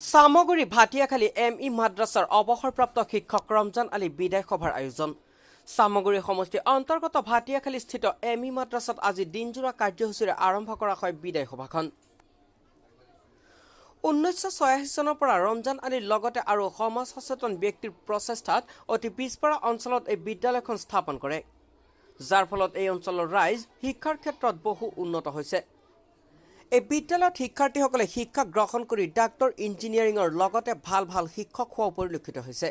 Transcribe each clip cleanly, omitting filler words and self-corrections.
Chamaguri ভাটিয়াখালী M E মাদ্ৰাছাৰ অৱসৰপ্ৰাপ্ত শিক্ষক ৰমজান আলী বিদায় সভাৰ আয়োজন। চামগুৰি সমষ্টিৰ অন্তৰ্গত ভাটিয়াখালীস্থিত এম ই মাদ্ৰাছাত আজি দিনজোৰা কাৰ্যসূচীৰে আৰম্ভ কৰা হয় বিদায় সভাখন। 1986 চনৰ পৰা ৰমজান আলীৰ লগতে আৰু সমাজ সচেতন ব্যক্তিৰ প্ৰচেষ্টাত অতি পিছপৰা অঞ্চলত এই বিদ্যালয়খন স্থাপন কৰে, যাৰ ফলত এই অঞ্চলৰ ৰাইজ শিক্ষাৰ ক্ষেত্ৰত বহু উন্নত হৈছে। এই বিদ্যালয়ত শিক্ষাৰ্থীসকলে শিক্ষা গ্ৰহণ কৰি ডাক্তৰ, ইঞ্জিনিয়াৰিঙৰ লগতে ভাল ভাল শিক্ষক হোৱা পৰিলক্ষিত হৈছে।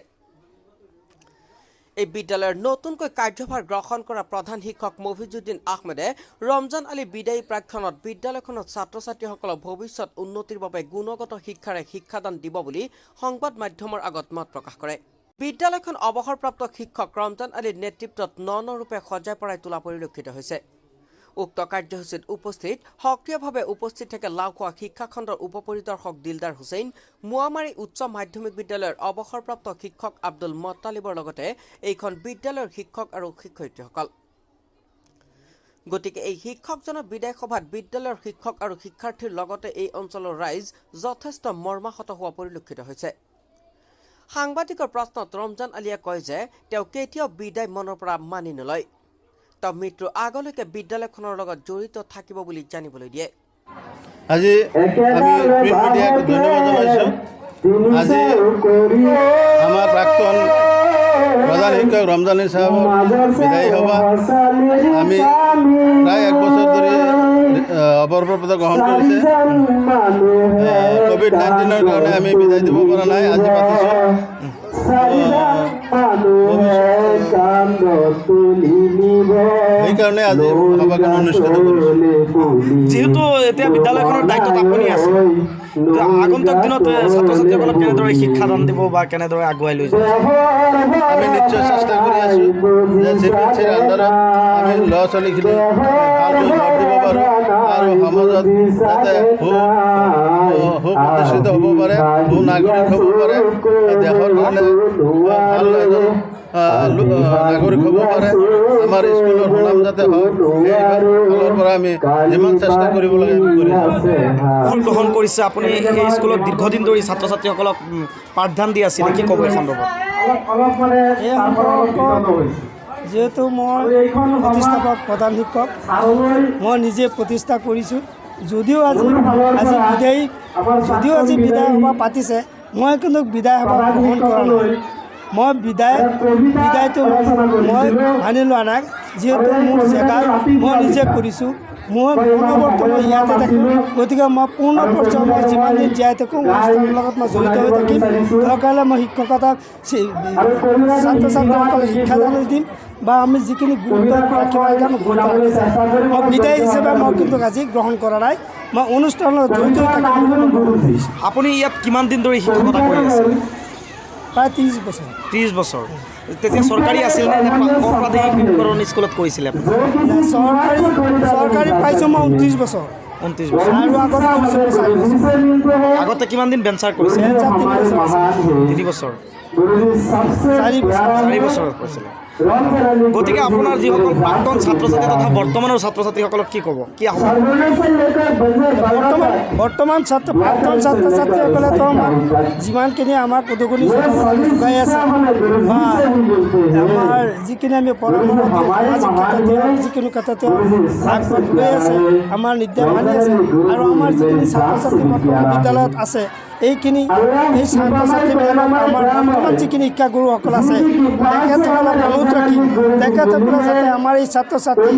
এই বিদ্যালয়ৰ নতুনকৈ কাৰ্যভাৰ গ্ৰহণ কৰা প্ৰধান শিক্ষক মফিজুদ্দিন আহমেদে ৰমজান আলী বিদায়ী প্ৰাক্ষণত বিদ্যালয়খনত ছাত্ৰ ছাত্ৰীসকলক ভৱিষ্যত উন্নতিৰ বাবে গুণগত শিক্ষাৰে শিক্ষাদান দিব বুলি সংবাদ মাধ্যমৰ আগত মত প্ৰকাশ কৰে। বিদ্যালয়খন অৱসৰপ্ৰাপ্ত শিক্ষক ৰমজান আলীৰ নেতৃত্বত ন ন ৰূপে সজাই পৰাই তোলা পৰিলক্ষিত হৈছে। উক্ত কাৰ্যসূচীত উপস্থিত সক্ৰিয়ভাৱে উপস্থিত থাকে লাওখোৱা শিক্ষাখণ্ডৰ উপ পৰিদৰ্শক দিলদাৰ হুছেইন, মোৱামাৰী উচ্চ মাধ্যমিক বিদ্যালয়ৰ অৱসৰপ্ৰাপ্ত শিক্ষক আব্দুল মত্তালিবৰ লগতে এইখন বিদ্যালয়ৰ শিক্ষক আৰু শিক্ষয়িত্ৰীসকল। গতিকে এই শিক্ষকজনৰ বিদায় সভাত বিদ্যালয়ৰ শিক্ষক আৰু শিক্ষাৰ্থীৰ লগতে এই অঞ্চলৰ ৰাইজ যথেষ্ট মৰ্মাহত হোৱা পৰিলক্ষিত হৈছে। সাংবাদিকৰ প্ৰশ্নত ৰমজান আলীয়ে কয় যে তেওঁ কেতিয়াও বিদায় মনৰ পৰা মানি নলয়, তেওঁ মৃত্যুৰ আগলৈকে বিদ্যালয়খনৰ লগত জড়িত থাকিব বুলি জানিবলৈ দিয়ে। আজি আমি প্ৰিণ্ট মিডিয়াক ধন্যবাদ জনাইছোঁ। আজি আমাৰ প্ৰাক্তন প্ৰধান শিক্ষক ৰমজান আলী চাহাবৰ বিদায়ী সভা আমি প্ৰায় এক বছৰ ধৰি অৱসৰপ্ৰাপ্ত গ্ৰহণ কৰিছে। ক'ভিড-19ৰ কাৰণে আমি বিদায় দিব পৰা নাই, আজি পাতিছোঁ। সেইকাৰণে আজি সভাখন অনুষ্ঠিত কৰিছোঁ। যিহেতু এতিয়া বিদ্যালয়খনৰ দায়িত্বত আপুনি আছে, আগন্তুক দিনত ছাত্ৰ ছাত্ৰীসকলক কেনেদৰে শিক্ষাদান দিব বা কেনেদৰে আগুৱাই লৈ যাব? আমি নিশ্চয় চেষ্টা কৰি আছোঁ যে চি পি এছ চিৰ আণ্ডাৰত আমি ল'ৰা ছোৱালীখিনি ভালকৈ গঢ় দিব পাৰোঁ আৰু সমাজত যাতে সু প্ৰতিষ্ঠিত হ'ব পাৰে, সু নাগৰিক হ'ব পাৰে, দেশৰ কাৰণে ভাল এজন নাগৰিক হ'ব পাৰে, আমাৰ স্কুলৰ সুনাম যাতে হয়, সেই ফালৰ পৰা আমি যিমান চেষ্টা কৰিব লাগে আমি কৰি যাম। গ্ৰহণ কৰিছে আপুনি এই স্কুলত দীৰ্ঘদিন ধৰি ছাত্ৰ ছাত্ৰীসকলক পাঠদান দি আছিলে, কি ক'ব এই সন্দৰ্ভত? এই সম্পৰ্কত যিহেতু মই প্ৰতিষ্ঠাপক প্ৰধান শিক্ষক, মই নিজে প্ৰতিষ্ঠা কৰিছোঁ। যদিও আজি বিদায় সভা পাতিছে, মই কিন্তু বিদায় সভা গ্ৰহণ কৰা নাই। মই বিদায়টো মই মানি লোৱা নাই, যিহেতু মোৰ জেগা মই নিজে কৰিছোঁ। মই পূৰ্ণবৰ্তমান ইয়াতে থাকিম, গতিকে মই পূৰ্ণ পৰ্যায়ত মই যিমান দিন জীয়াই থাকোঁ অনুষ্ঠানৰ লগত মই জড়িত হৈ থাকিম। দৰকাৰ হ'লে মই শিক্ষকতা ছাত্ৰ ছাত্ৰীসকলক শিক্ষাদান দিম বা আমি যিখিনি গুৰুত্ব ৰাখিব লাগে আমি গুৰুত্ব ৰাখিছোঁ। মই বিদায় হিচাপে মই কিন্তু আজি গ্ৰহণ কৰা নাই, মই অনুষ্ঠানৰ লগত জড়িত হৈ থাকিম বুলি মই গ্ৰহণ কৰিছোঁ। আপুনি ইয়াত কিমান দিন ধৰি শিক্ষকতা কৰি আছে? প্ৰায় 30 বছৰ। 30 বছৰ। তেতিয়া চৰকাৰী আছিল নে অপ্ৰাদেশিকীকৰণ স্কুলত কৰিছিলে? চৰকাৰী পাইছোঁ মই 29 বছৰ। 29 বছৰ। আৰু আগতে কৰিছোঁ 4 বছৰ। আগতে কিমান দিন ভেঞ্চাৰ কৰিছিলে? 3 বছৰ। 4 বছৰ কৰিছিলে। গতিকে আপোনাৰ যিসকল প্ৰাক্তন ছাত্ৰ ছাত্ৰী তথা বৰ্তমানৰ ছাত্ৰ ছাত্ৰীসকলক কি ক'ব, কি আহ্বান? বৰ্তমান প্ৰাক্তন ছাত্ৰ ছাত্ৰীসকলেতো আমাক যিমানখিনি আমাক উদগনি যোগাই আছে বা আমাৰ যিখিনি আমি পৰামৰ্শ দিওঁ সামাজিক ক্ষেত্ৰতে হওক যিকোনো ক্ষেত্ৰতে হওক আগবাঢ়ি গৈ আছে, আমাৰ নিৰ্দেশ মানি আছে। আৰু আমাৰ যিখিনি ছাত্ৰ ছাত্ৰী বৰ্তমান বিদ্যালয়ত আছে, এইখিনি এই ছাত্ৰ ছাত্ৰীবিলাকক আমাৰ বৰ্তমান যিখিনি শিক্ষাগুৰুসকল আছে তেখেতসকলক অনুৰোধ ৰাখি তেখেতসকলে যাতে আমাৰ এই ছাত্ৰ ছাত্ৰী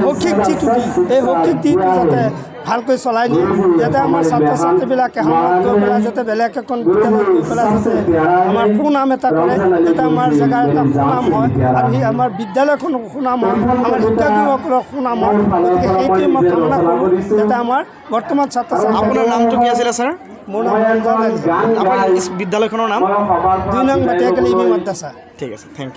শৈক্ষিক যিটো দিশ, এই শৈক্ষিক দিশটো যাতে ভালকৈ চলাই নিয়ে, যাতে আমাৰ ছাত্ৰ ছাত্ৰীবিলাকে সময়ত গৈ পেলাই যাতে বেলেগ এখন বিদ্যালয়ত গৈ পেলাই যাতে আমাৰ সুনাম এটা কৰে, যাতে আমাৰ জেগাৰ এটা সুনাম হয় আৰু সেই আমাৰ বিদ্যালয়খনৰ সুনাম হয়, আমাৰ শিক্ষাগুৰুসকলৰ সুনাম হয়। গতিকে সেইটোৱে মই কামনা কৰোঁ যাতে আমাৰ বৰ্তমান ছাত্ৰ ছাত্ৰী। আপোনাৰ নামটো কি আছিলে ছাৰ? মোৰ নাম ৰমজান আলী। আপোনাৰ বিদ্যালয়খনৰ নাম? 2 নং ভাটিয়াখালী ইমি মাদ্ৰাছা। ঠিক আছে, thank U.